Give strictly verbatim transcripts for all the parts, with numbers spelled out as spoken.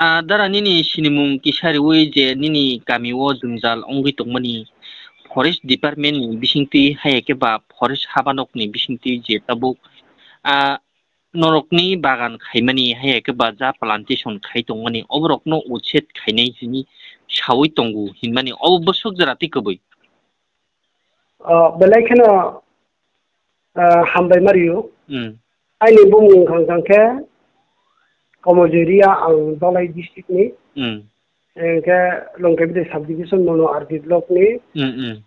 Ah, dara nini sinimung kisa riwi je nini kami o jwngjal wngwi tongmani forest department ni bisingtwi haiya khe ba forest habanok ni bisingtwi je tabuk, ah, norokni bagan khaimani haiya khe ba ja plantation khai tongmani oborokno uchet khainai hini sawi tongo hinmani obo bwswk jora tei kwbwi. Ah, belai kheno, ah, hambai mario. Hmm. Aini bumung khang khang khe Komorjoi Ria, ang Dhalai district ni. Hmm. Engkhe Longkebide subdivision Mono R D block ni. Hmm, hmm.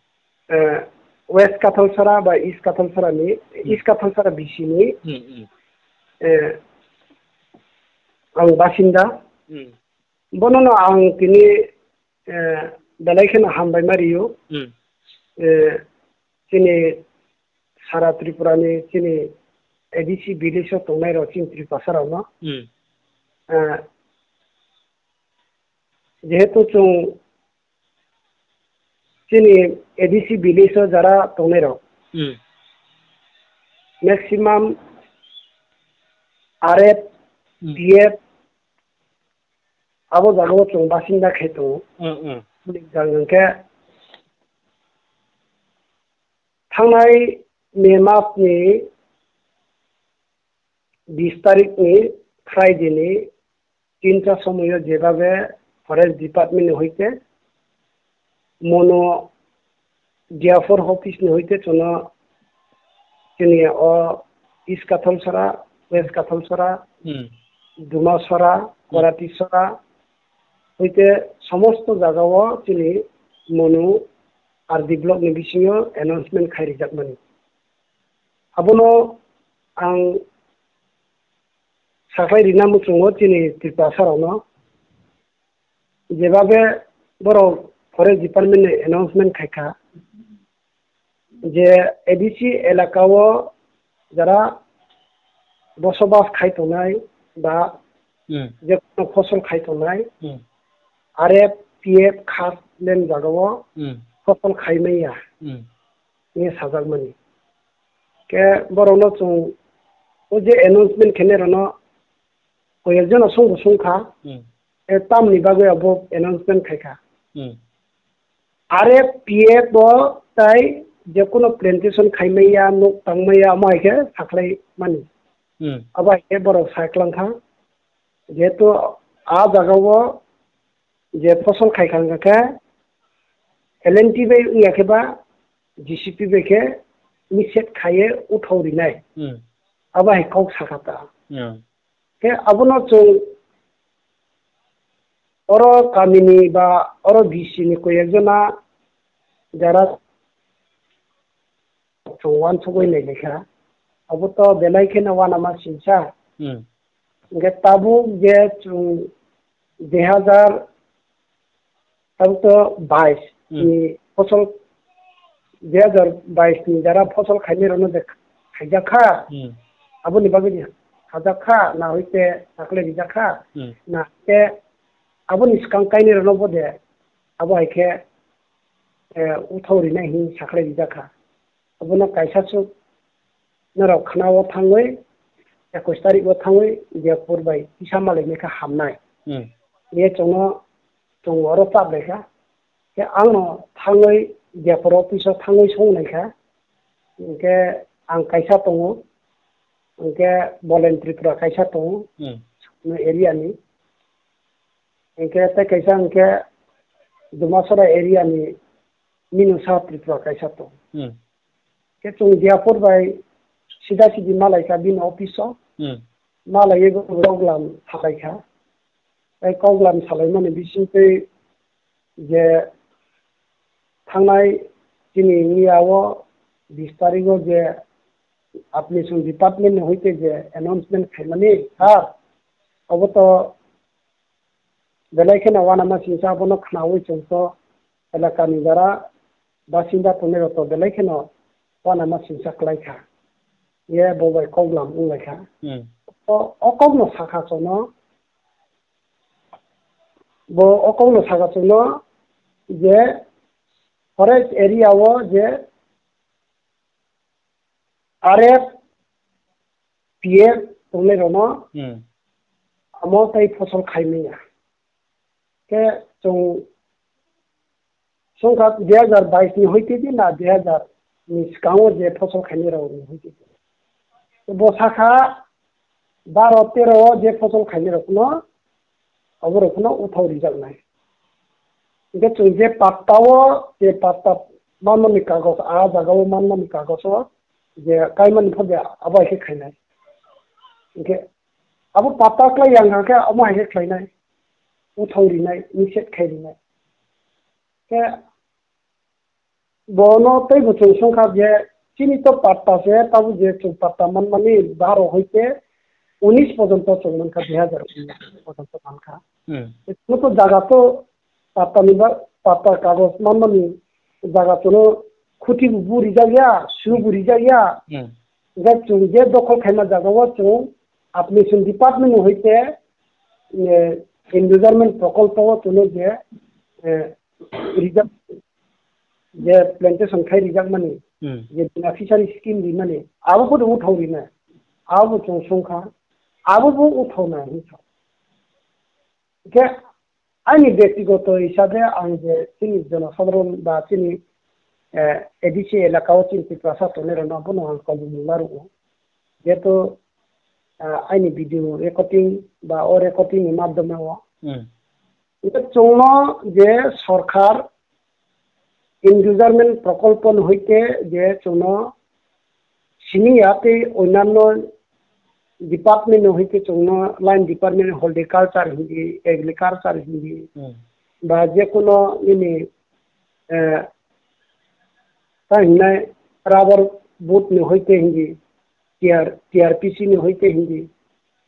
Eh, West Kathalsara ba East Kathalsara ni, Hmm. East Kathalsara B C ni. Hmm, hmm. Eh, ang basinda. Hmm. Bono no ang tini, eh, belai kheno hambai mario. Hmm. Eh, chini sara Tripura ni chini A D C village o tongnai rok chini Tripura sara no. Hmm. Eh, jehetu chwng chini A D C village o jara tongnai rok. Hmm. Maximum R F, Hmm. P F, abo jagao chwng basinda khai tongo. Hmm, hmm. Jang hwnkhe thangnai May mas ni bis tarik ni Friday ni tinta somoyo jebabe forest department ni hoite mono Diapur office ni hoite chwngno chini o East Kathalsara, West Kathalsara, Hmm. Dumasara, Hmm. Koratisara, hoite somosto jagao chini Monu R D block ni bisingo announcement khai rijakmani. Abono ang saklai rina muchungo chini Tripura sarokno. Jebabe borok forest department ni announcement khaikha je A D C elaka o jara bosobas khai tongnai ba Hmm. je kono fosol khai tongnai Hmm. R F, P F khas len jagao Hmm. fosol khai manya Hmm. hinwi sajakmani. Khe borokno chwng o je announcement khainai rokno koi ekjano swngbo swngkha, Hmm. e, tamni bagwi abo announcement khaikha. Hmm. R F, P F o tai jekono plantation khaimaya, nuk tangmaya, omo hai khe sakhlai mani. Hmm. Abo hai khe borok sai klangkha. Jehetu a jagao je fosol khaikha wngkha khe L and T bai wngya khe ba G C P bai khe niset khaiye uthau rinai. Hmm. Abo hai kok sakha ta. Hmm. Khe abono chwng oro kamini ba oro B C ni koi ekjona jara chwng uansugwi nai lekha. Abo to belai kheno uanama singsa. Hmm. Hwnkhe tabuk je chwng dui hazar tabuk to bais Hmm. ni fosol, dui hazar bais ni jara fosol khainai rokno je khaijak kha, Hmm. aboni bagwi ni sajak kha, na hoite sakle rijak kha, Hmm. na hoite aboni swkang kainwi rokno bo de abo hai khe, eh, uthau rinai hinwi sakle rijak kha. Abono kaisa swk norok khna o thangwi, ekus tarik o thangwi Jeyapur bai kisa malai nai kha hamnai. Hmm. Ye chwngno chwng oro chap lai kha. Khe ang no thangwi Jeyapur office o thangwi song nai kha. Hwnkhe ang kaisa tongo. Hwnkhe Bolen Tripura kaisa tongo. Hmm. No area ni. Hwnkhe tei kaisa hwnkhe Dumasora area ni Minu Saha Tripura kaisa tongo. Hmm. Khe chwng Diyapur bai sida sidi malaikha bini office o. Hmm. Malaiwi bo koklam salaikha. Tei koklam salaimani bisingtwi je thangnai chini miya o bis tarik o je apni chwng department ni hoite je announcement khaimani, sir, obo to belai kheno uanama singsa abono khnaui chwng to elakani jara basinda tongnai rok to belai kheno uanama singsa kwlai kha. Ye bo bai koklam wng lai kha. Hmm. O, o kok no sakha chwngno, bo o kok no sakha chwngno je forest area o je R F, P F tongnai rokno Hmm. amo tei fosol khai manya. Khe chwng songkha dui hazar bais ni hoite di na dui hazar ni swkango je phosol khainai rok ni hoite di. Bo sakha baro tero o je phosol khainai rok no, abo rok no uthau rijak nai. Hingke chwng je patta o, je patta manmani kagoj, a jaga o manmani kagoj o je kaimani pho je abo hai khe khainai. Hingke abo patta klai yang kha khe amo hai khe khlainai, uthau rinai, niset khai rinai. Khe bono tei bo chwng songkha je chini to patta se, tabo je chwng patta manmani baro hoite unis porjonto chwng mankha, dui hazar unis porjonto mankha. Hmm. Chwngno to jaga to patta ni ba, patta kagoj manmani jaga chwngno khuti bo rijak ya, su bo rijak ya. Hmm. Hingke chwng je dokhol khaima jaga o chwng admission department ni hoite, eh, environment prokolpo o chwngno je, eh, rijak, je plantation khai rijakmani, Hmm. je beneficiary scheme rimani, abo bo uthau rina, abo bo chwng songkha, abo bo uthau nai hinwi sa. Hingke ani byaktigoto hisabe ang je chini jonosadharon ba chini, eh, A D C elaka o chini Tiprasa tongnai rokno bono ang kobong ma rwo. Jehetu, ah, ani video recording ba o recording ni madhyome o Hmm. Hingke chwngno je sorkar environment prokolpo ni hoite je chwngno sini ya tei onyanno department ni hoite chwngno line department, horticulture hindi, agriculture hindi, Hmm. ba je kono nini, eh, ta hingnai rubber board ni hoite hindi, T R, T R P C ni hoite hindi,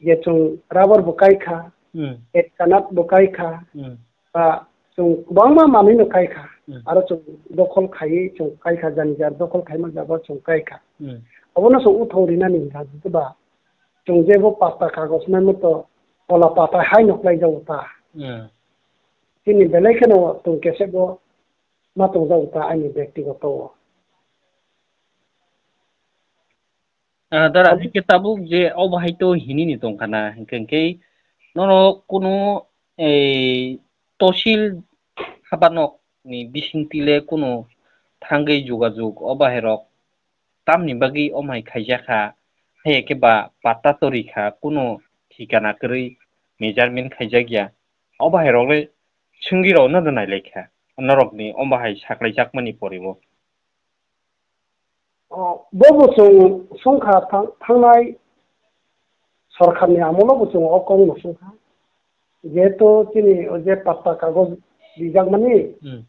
je chwng rubber bo kai kha, Hmm. etkanat bo kai kha, Hmm. ba chwng kwbangma manwi no kai kha, Hmm. aro chwng dokhol khaiwi chwng kai kha, jani jar dokhol khaima jaga chwng kai kha. Hmm. Abono chwng uthau rinani hwnkha, ba chwng je bo patta kagoj mano to kola pata hai no klai jago ta. Hmm. Chini belai kheno chwng kesebo ma tong jago ta ani byaktigoto o. Ah, dara, Abo- hingke tabuk je obo hai to hinini tongkha na, hingke, hingke norok kunu, eh, tosil habanok ni bisingtwi le kunu thangwi jogajog obo hai rok tamni bagwi omo hai khaijak kha, hai khe ba patta torwi kha, kunu thikana kwrwi measurement khaijak ya, obo hai rok le swngwi rok no nailai kha, norok ni omo hai saklai jakmani poribo. O, bo bo chwng songkha thang-, thangnai sorkarni amolo bo chwng o kokno songkha. Jehetu chini o je patta kagoj rijakmani, Hmm.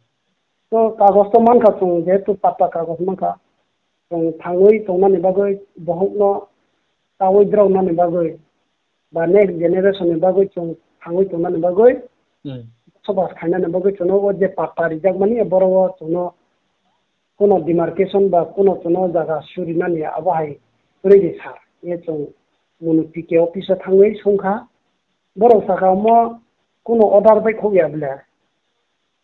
to kagoj to mankha chwng, jehetu patta kagoj mankha, chwng thangwi tongnani bagwi bohokno tawi drawnani bagwi ba next generation ni bagwi chwng thangwi tongnani bagwi Hmm. soba khainani bagwi chwngno o je patta rijakmani borok o chwngno kono demarcation ba kono chwngno jaga surinani abo hai kwrwi de sir. Ye chwng munu P K office o thangwi songkha. Borok sakha omo kono order bai khokya bwle.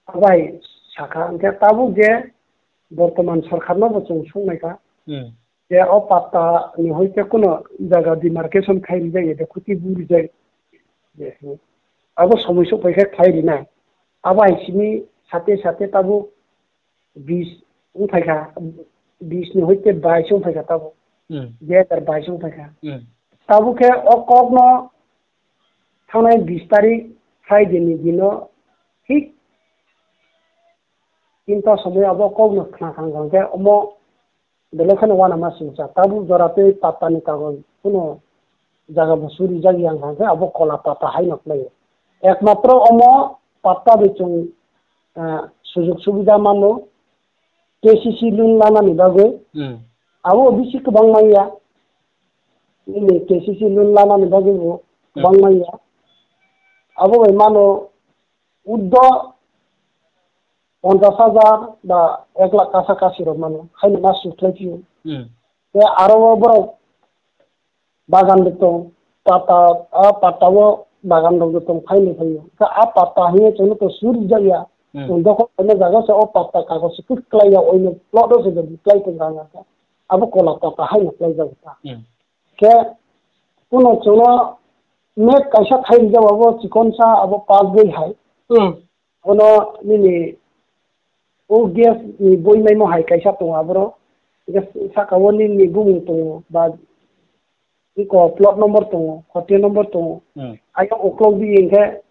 Abo hai sakha. Hwnkhe tabuk je bortoman sorkarno bo chwng songnaikha. Hmm. Je o patta ni hoite kono jaga demarcation khai rijak ya de khuti bu rijak. Je, abo somoi sok pai khe khlai rinai. Abo hai simi sate sate tabuk bis wng phai kha, bis ni hoite bais wng phai kha tabuk. Hmm. Dui hazar bais wng phai kha. Hmm. Tabuk khe o kok no thangnai bis tarik Friday ni dino thik tinta somoi abo kok no khna kha hwnkhe omo Belai kheno uanama singcha. Tabuk jora tei patta ni kagoj phano jaga bo suri jak ya wngkha khe abo kola patta haino khlaio. Ekmatro omo patta bai chwng, ah, sujog subida mano K C C loan lanani bagwi. Hmm. Abo bisi kwbang manya. Nini K C C loan lanani bagwi bo Hmm. kwbang manya. Abo bai mano uddo ponchash hajar ba ek lakh kasa kasi rok mano, haino ma suk khlai phio. Hmm. Tei aro o borok bagan rok tong, pata, a pata o bagan rok tong phaino phaio. Khe a pata hiye chwngno to suri jak ya. Hmm. Chwng dokhol khaina jaga se o pata kagoj se kwklai ya, oino plot o se kwklai tong kha khe. Abo kola pata haino khlai jak ta. Hmm. Khe kuno chwngno map kaisa khai rijak abo chikonsa abo pass boi hai. Hmm. Abono nini o gas ni boi maimo hai kaisa tongo aboro. Hingke saka o nini bumung tongo ba iko plot number tongo, hotel number tongo. Hmm. Ayang uklok di hingke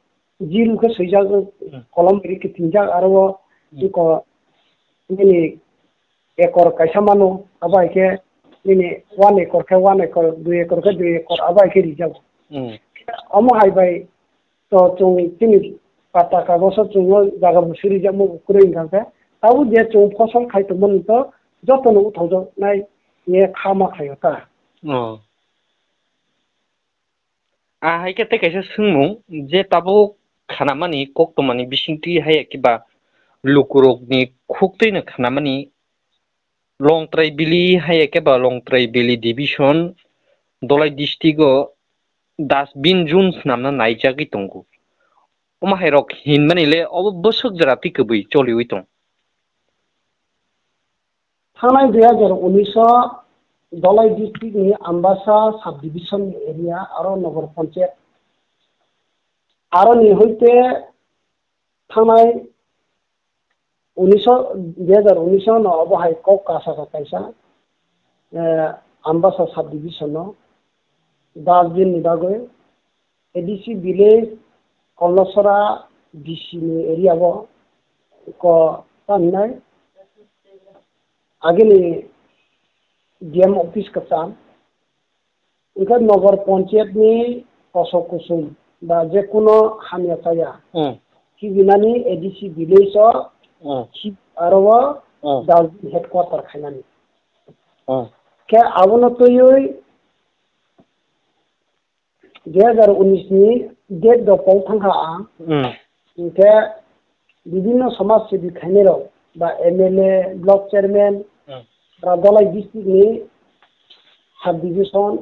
zero khe swijak, Hmm. kolom ri kitingjak aro o Hmm. iko nini ekor kaisa mano, abo hai khe nini one ekor khe one ekor, dui ekor khe dui ekor, abo hai khe rijak. Hmm. Omo hai bai to chwng chini pata kagoso chwngno jaga bo suri jakmo bo kwrwi wngkha khe, tabuk je chwng phosol khai tongmani to jotono uthaujak nai ye kha ma khaio ta. Oh. A hai khe tei kaisa swngmung je tabuk khanamani koktwmani bisingtwi hai khe ba lukurokni khuktwino khanamani Longtrai Valley hai khe ba Longtrai Valley Division Dholai district o dustbin zone swnamna naijagwi tongo. Omo hai rok hinmani le obo bwswk jora twi kwbwi choliwi tong. Thangnai dui hajar unis o Dholai district ni Ambasa subdivision ni area aro Nogor Panchayat aro ni hoite thangnai unis o, dui hajar unis o no obo hai kok kasa kha kaisa, eh, Ambasa subdivision no dustbin ni bagwi A D C village Kolnosora D C ni area o ko tamo hinai agini D M office kwcham. Hingkhe Nogor Panchayat ni kosok kusum ba je kuno hamya chaya Hmm. khibinani A D C village o Hmm. khib aro o Hmm. dustbin headquarter khainani. Hmm. Khe abono twiwi dui hajar unis ni date do pol thangkha ang. Hmm. Hingkhe bibinno samaj sebi khainai rok ba M L A, block chairman, Hmm. ba Dholai district ni subdivision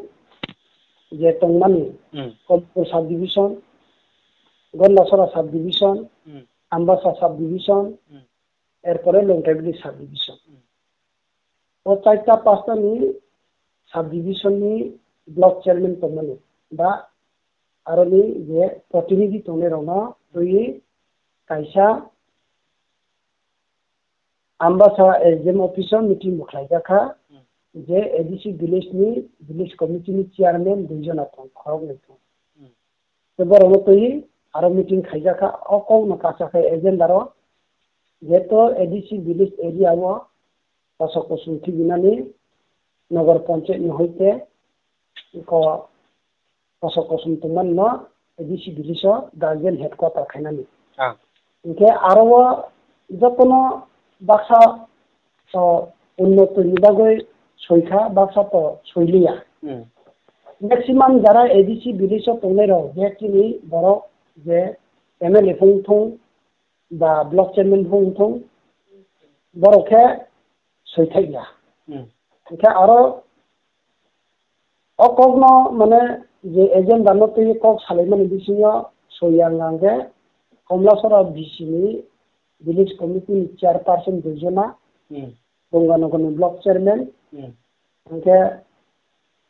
je tongmani, Hmm. Kampur subdivision, Gondasora subdivision, Hmm. Ambasa subdivision, Hmm. erpore Longthaibili subdivision. Hmm. O chaita pasta ni subdivision ni block chairman tongmani ba aroni je protinidhi tongnai rokno twiwi kaisa Ambasa S D M office o meeting bo khlaijak kha, Hmm. je A D C village ni village committee ni chairman dui jona tong, khorok nai tong. Hmm. Tei borok no twi aro meeting khaijak kha, o kok no kacha khe agenda ro, jeto A D C village area o kosok kusum thibinani Nogor Panchayat ni hoite ko kosok kusum tongmani no A D C village o guardian headquarter khainani. Ah. Hingkhe aro o jotono baksa to unnotoni bagwi soikha, baksa to soiliya. Hmm. Maximum jara A D C village o tongnai rok je chini borok je M L A phung thung ba block chairman phung thung borok khe soithaiya. Hmm. Hingkhe aro o kokno mane je agenda no twi kok salaimani bisingo soiya hwnkhe Komlasora B C ni village committee ni chairperson dui jona, Hmm. Gonganagar ni block chairman, Hmm. hingkhe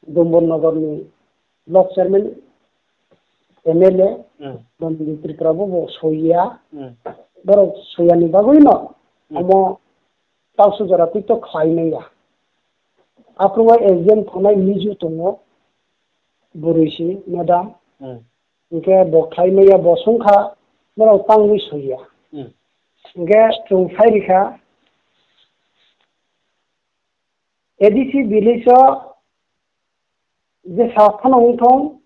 Dumbur Nagar ni block chairman, M L A, Hmm. Nandini Tripura bo, bo soiya. Hmm. Borok soiyani bagwi no Hmm. omo Talsu jora twi to khlai manya. Aphuru S D M tongnai Miju tongo, bwrwi si, madam. Hmm. Hingkhe bo khlai manya, bo songkha, norok tangwi soiya. Hmm. Hingkhe chwng sai rikha, A D C village o jesa phano wng thung,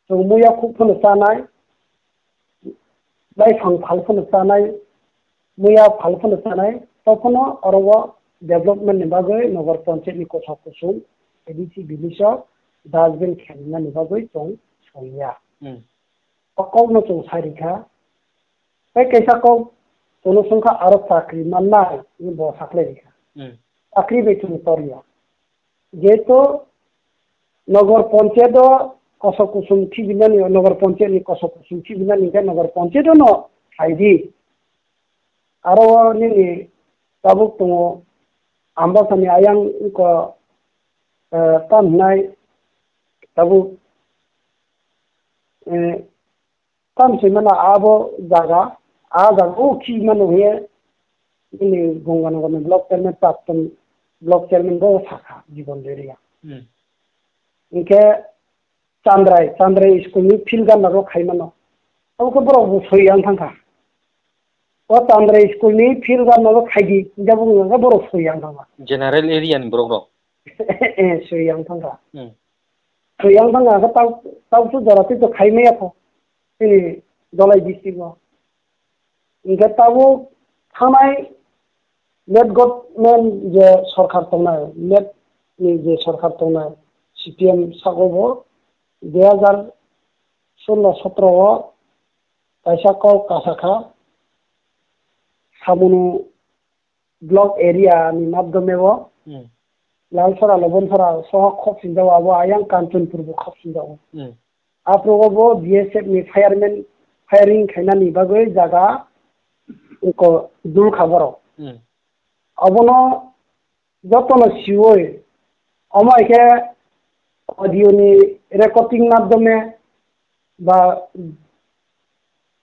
chwng muya khuk phano chanai, baiphang phal phano chanai, muya phal phano chanai, tei phano oro o development ni bagwi Nagar Panchayat ni kothok kusung A D C village o dustbin khelinani bagwi chwng songya. Hmm. O kokno chwng sai rikha. Tei kaisa kok chwngno swngkha aro chakri mannai hinwi bo saklai rikha. Hmm. Chakri bai chwng torya. Jehetu Nogor Panchayat o kosok kusum khibinani, Nogor Panchayat ni kosok kusum khibinani hwnkhe Nogor Panchayat o no khlai di. Aro o nini tabuk tongo Ambasani ayang wngkha, eh, tam hinai tabuk, eh, Tamo se mano abo jaga, A jaga o khi mano hiye, ini Gonganagar ni block chairman, praptan block chairman bo sakha, Jibon Reria. Hmm. Hinkhe Chandrai, Chandrai school ni field gana ro khai mano. Abo khe borok bo soi yang thangkha. O Chandrai school ni field gana ro khai di, hinkhe bo wngkha borok soi yang thangkha. General area ni borok rok. Eh, soi yang thangkha. Hmm. Soi yang thangkha, khe tau, tau su jora twi to khai maya pho. Ini Dhalai district o. Hinkhe tabuk thangnai late government je sorkar tongnai, late ni je sorkar tongnai, C P M sago bo dui hazar solo sotro o kaisa kok kasakha, Samunu block area ni madhyome o Hmm. Lalsora, Lobonsora soho khop sinjao, abo ayang Kanchanpur bo khop sinjao. Hmm. Aphuru o bo B S F ni fireman firing khainani bagwi jaga ko dul kha borok. Hmm. Abono jotono siwi, omo hai khe audio ni recording madhyome ba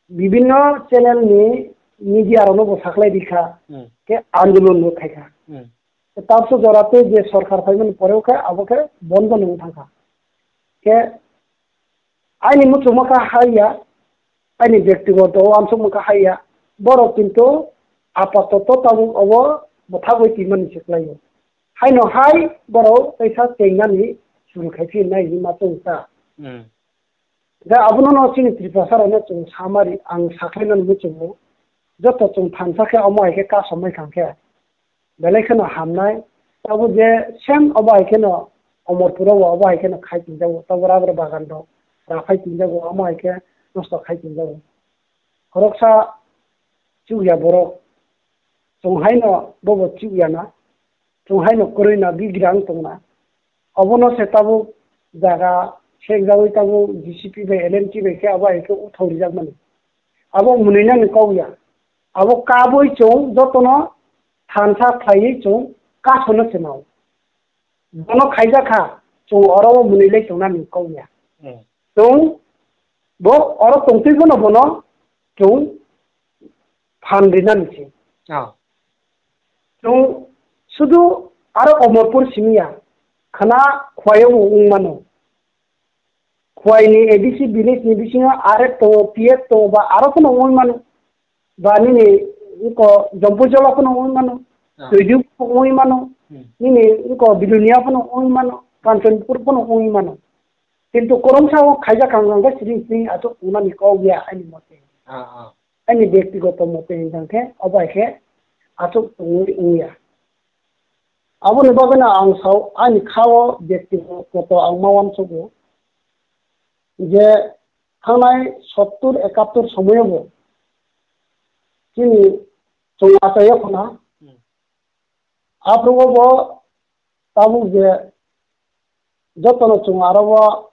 bibinno channel ni media rokno bo saklai rikha, Hmm. khe andolon bo khaikha. Hmm. Tabso jora tei je sorkar phaimani poreo khe abo khe bondo nung thangkha. Khe aini muchungma kha haiya, aini bektigoto uansukma kha haiya, borok kintu apatoto tabuk obo bwthagwi twimani se kwlaio. Haino hai borok teisa chengnani suru khai phi nai hinwi ma chwng ta. Hmm. Da abono no chini Tripura sarokno chwng samari ang sakhlainani muchungo. Joto chwng thansa khe omo hai khe kasomai thang khe. Belai kheno hamnai. Abo je same obo hai kheno Omorpuro bo obo hai kheno khai tinjago. Tabo rubber bagan rok raphai tinjago. Omo hai khe nosto khai tinjago. Khoroksa chukya borok chwng haino bobo chukya na. Chwng haino kwrwi na bigrang tongna. Obono se tabuk jaga sekjagwi tabuk G C P bai L M T bai khe abo hai khe uthau rijakmani. Abo mwnwinani kok ya. Abo kabui chwng jotono thansa khlaiwi chwng kasono se nao. Bono khaijak kha, chwng oro o mwnwi lai tongnani kok ya. Hmm. Chwng bo oro tongtwi phano bono chwng phan rinani se. Ah. Chwng sudu aro Omorpur simi ya, khana Khwai o bo wng mano. Khwai ni A D C village ni bisingo R F tongo, P F tongo, ba aro phano wngwi mano. Ba nini iko Jampuijala phano wngwi mano. Ah. Twiduk phano wngwi mano. Hmm. Nini iko Bilonia phano wngwi mano. Kanchanpur phano wngwi mano. Kintu kwrwngsa o khaijak kha wngkha sring sring aswk wngnani kok ya ani mote. Ah, ah. Ani bektigoto mote hinkha khe obo hai khe aswk wngwi wngya. Aboni bagwino ang sao, ani khao bektigoto ang ma uansugo je thangnai sottur ekattor somoyo bo chini chwng achaiya khuna. Hmm. Aphuru bo tabuk je jotono chwng aro o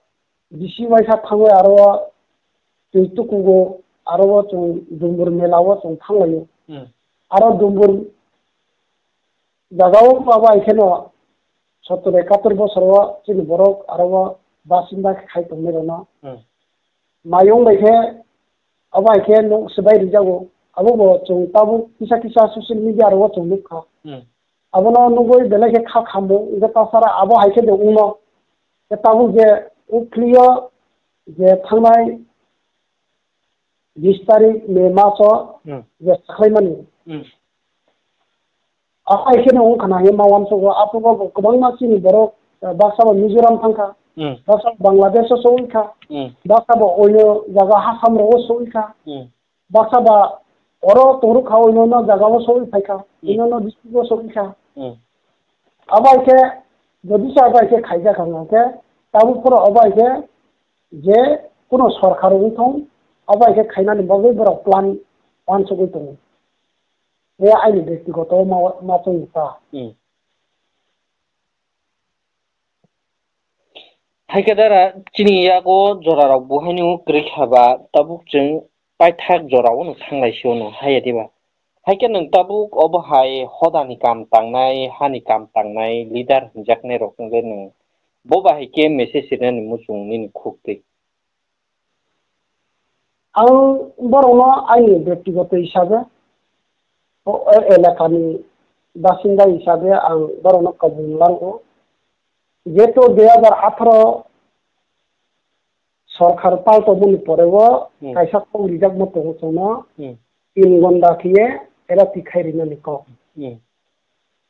bisi uaisa thangwi aro o twi tukugo, aro o chwng Dumbur mela o chwng thanglaio. Hmm. Aro Dumbur jaga o abo hai kheno sottor ekattor bosor o chini borok aro o basinda khai tongmani rokno. Hmm. Mayung bai khe, abo hai khe nuk swbai rijago. Abo bo chwng tabuk kisa kisa social media ro o chwng nukha. Hmm. Abono nugwi belai khe kha khamung, hwnkhe ta sara abo hai khe de wngno. Khe tabuk je ukhlio je thangnai bis tarik May mas o Hmm. je sakhlaimani. Hmm. Abo hai kheno wngkha na hinwi ma uansugo. Aphuru bo kwbangma chini borok, eh, baksa bo Mizoram thangkha, Hmm. baksa bo Bangladesh o sogwi kha, Hmm. baksa bo oino jaga Assam rogo sogwi kha, Hmm. baksa ba oro tongrok kha oino no jaga o sogwi phai kha, Hmm. oino no district o sogwi kha. Hmm. Abo hai khe, jodi se abo hai khe khaijak wngkha khe, tabuk phuru abo hai khe je kuno sorkar wng thung, abo hai khe khainani bagwi borok plan uansugwi tongo. He aini bektigoto ma, ma chwng ta. Hmm. Hai khe dara chini yago jorarok bo haino kwrwi kha ba tabuk chwng paithak jorao no thanglai sio no haya diba. Hai khe nwng tabuk obo hai hodani kam tangnai, hani kam tangnai leader hinjaknai rok wngkhe nwng bo bahai khe message rinani muchung nini khuk twi. Ang borokno aini bektigoto hisabe, o, o elakani basinda hisabe ang borokno kobong lango. Jeto dui hajar atharo sorkar paltomoni poreo Hmm. kaisa kok rijakma tongo chwngno Hmm. tin gonda khe era tikhai rinani kok. Hmm.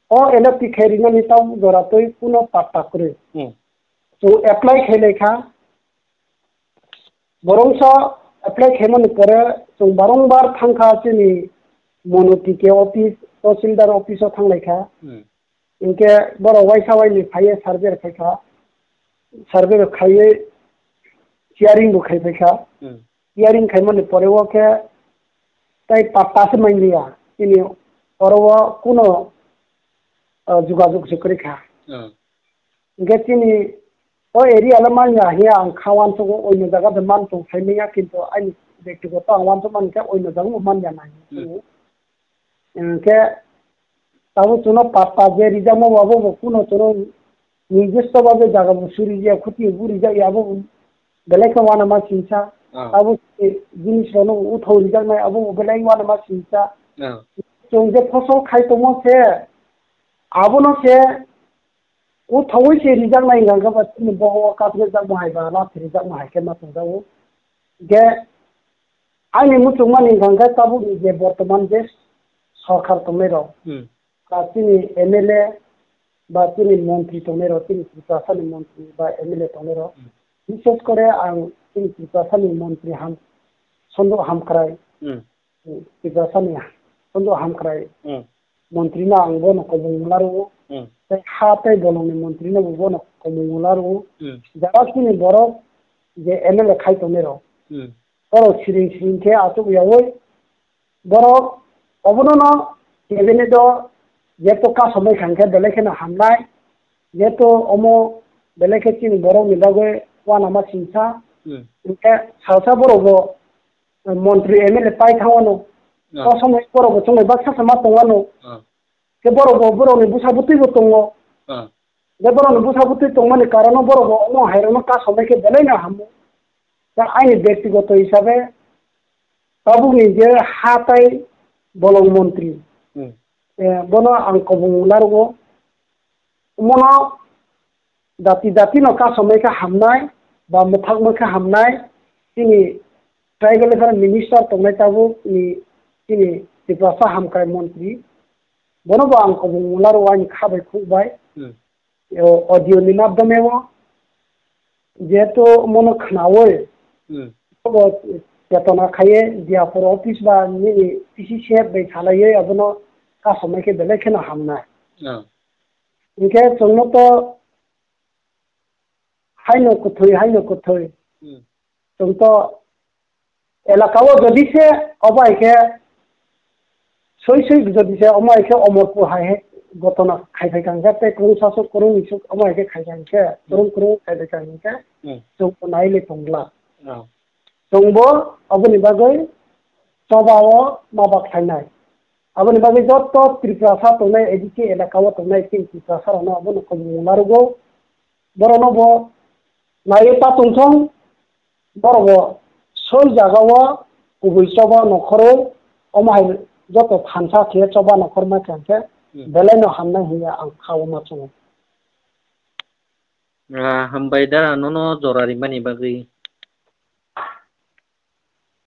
O era tikhai rinani tabuk jora twi kuno patta kwrwi. Hmm. Chwng apply khailai kha. Borongsa apply khaimani pore chwng barongbar thangkha chini Monoti ke office, Tahsildar office o thanglai kha. Hmm. Hinkhe borok waisa waini phaiye survey khai kha, survey rok khaiye hearing bo khai phai kha. Hmm. Hearing khaimani pore o khe tai patta se manliya. Chini oro o kuno, ah, jogajog se kwrwi kha. Hmm. Hinkhe chini o area le manya hiya ang kha uansukgo, oino jaga de man tong sai manya, kintu aini bektigoto ang uansuk mani khe oino jaga bo manya nai. Hmm. Hinkhe tabuk chwngno patta je rijakma bo abo bo kuno chwngno nirdisto babe jaga bo suri ya, khuti bo rijak ya, abo bo belai khe uanama singsa. Ah. Abo jinis rokno uthau rijaknai, abo bo belai uanama singsa. Ah. Chwng je phosol khai tongmo se, abono se uthaui se rijaknai hingkha khe ba chini bohok o kathre jakma hai ba lathi rijakma hai khe ma tongjago. Hinkhe aini muchungmani hingkha khe tabukni je bortoman je sorkar tongnai rok, Hmm. ba chini M L A ba chini montri tongnai rok, chini Tiprasani montri ba M L A tongnai rok, Hmm. bises kore ang chini Tiprasani montri ham, Sonjo Hamkrai, Hmm. Tiprasani Sonjo Hamkrai Hmm. montri no ang bono kobong mula rwo. Hmm. Tei ha tei bolongni montri no bo bono kobong mula rwo. Hmm. Jara chini borok je M L A khai tongnai rok. Hmm. Borok siring siring khe achuk yaui borok obono no cabinet o jeto kasomai kha hingkhe belai kheno hamnai. Jeto omo belai khe chini borok ni bagwi uanama singsa. Hmm. Hinkhe salsa borok bo montri M L A pai thangwano. Ah. O somoi borok bo chongnai baksa sama tongwano. Ah. Khe borok bo borokni bwsa bwtwi bo tongo. Ah. Je borokni bwsa bwtwi tongmani karono borok bo omo hairokno kasomai khe belai no hamo. Ta aini bektigoto hisabe tabukni je ha tai bolong montri, Hmm. eh, bono ang kobong narwgo. Omono jati jati no kasomai khe hamnai ba mwthakma khe hamnai, chini tribal affairs minister tongnai tabuk ni chini Tiprasa hamkrai montri, bono bo ang kobong mula rwo aini kha bai khuk bai. Hmm. O audio ni madhyome o jehetu mono khnaui Hmm. bo chetona khaiye Diapur office ba nini P C C F bai salaiye abono kasomai khe belai kheno hamnai. Ah. Hinkhe chwngno to haino kwthwi, haino kwthwi. Hmm. Chwng to elaka o jodi se obo hai khe soi soi jodi se omo hai khe Omorpur hai he gotona khai phai kha hinkhe tei kwrwng sasuk kwrwng isuk omo hai khe khai kha hinkhe Hmm. kwrwng kwrwng khai phai kha hinkhe Hmm. chwng to nai le tongla. Ah. Chwngbo aboni bagwi choba o ma bak khlainai. Aboni bagwi joto Tiprasa tongnai A D C elaka o tongnai chini Tiprasa rokno abono kobong mula rwgo. Borokno bo naiwi ta tongthong, borok bo soi jaga o kubui choba nokhorwi omo hai joto thansa khe choba nokhor ma khe hwnkhe Hmm. belai no hamnai hinya ang kha o ma chwngo. Ah, hambai da, nono jora rimani bagwi.